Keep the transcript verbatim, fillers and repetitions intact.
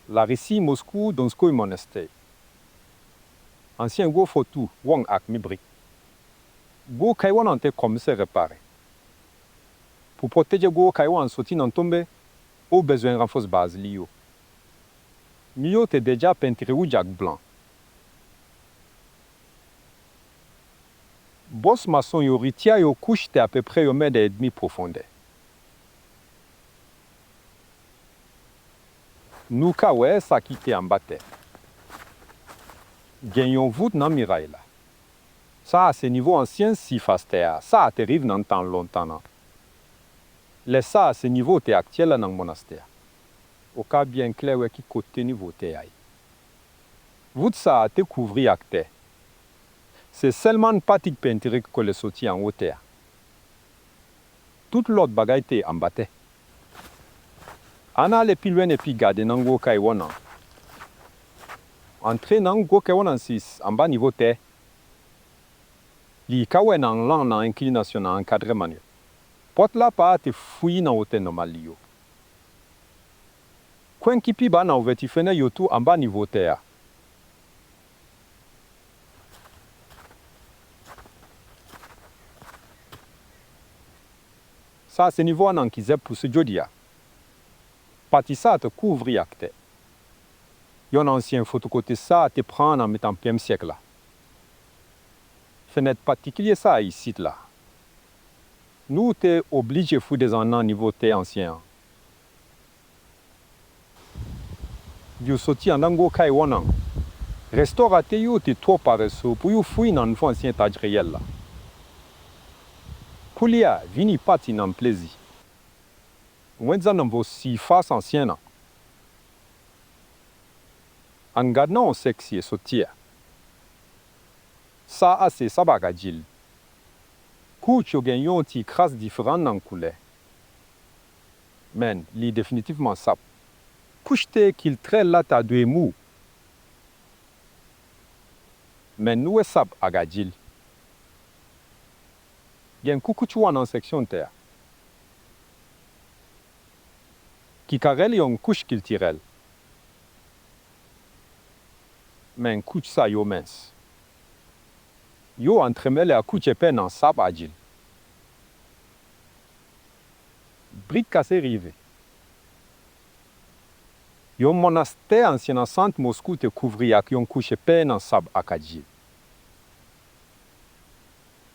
Larisi, Moskou, Donskoy, Monastèy. Ansyen gwo fò tou, wonn ak mibrik. Gwo kay wonn an te kòmanse repare. Pou pwoteje gwo kay wonn soti nan tonbe, ou bezwen ranfòse baz li yo. Mi yo te deja pentire wouj ak blan. Bwòs mason yo retire yon kouch tè apeprè yon mèt edmi pwofondè. Nou ka wè sa ki te anba tè. Gen yon vout nan miray la. Sa a se nivo ansyen sifas tè a. Sa a te rive nan tan lontan an. Lè sa a se nivo tè aktyèl la nan monastè a. Ou ka byen klè wè ki kote nivo tè a ye. Vout sa a te kouvri ak tè. Se sèlman pati k pentire k kole soti anwo tè a. Tout lòt bagay te anba tè. Ann ale pi lwen epi gade nan gwo kay wonn an. Antre nan gwo kay wonn an sis anba nivo tè. Li ka wè nan lan nan enklinasyon nan ankadreman yo. Pòt la pa te fouye nan wotè nòmal li yo. Kwen ki pi ba nan ouvèti fenèt yo tou anba nivo tè a. Sa se nivo a nan ki zèb pouse jodi a. Pati sa te kouvri ak tè. Yon ansyen foto kote sa te pran nan mitan premye syèk la. Fenèt patikilye sa isit la. Nou te oblije fouye desann nan nivo tè ansyen an. Yo soti anndan gwo kay wonn an. Restoratè yo te twò parese pou yo fouye nan nivo ansyen etaj reyèl la. Koulye a, vini pati nan plezi. Mwen desann nan nivo sifas ansyen an. Ann gad nan yon seksyon soti a. Sa a se sab ak ajil. Kouch yo gen yon ti kras diferan nan koulè. Men, li definitivman sab. Kouch tè kiltirèl la ta dwe mou. Men nou wè sab ak ajil. Gen kou kouch wonn nan seksyon tè a. Ki ka rele yon kouch kiltirèl. Men kouch sa yo mens. Yo antremele ak kouch epè nan sab ajil. Brik kase rive. Yon monastè ansyen nan sant Moskou te kouvri ak yon kouch epè nan sab ak ajil.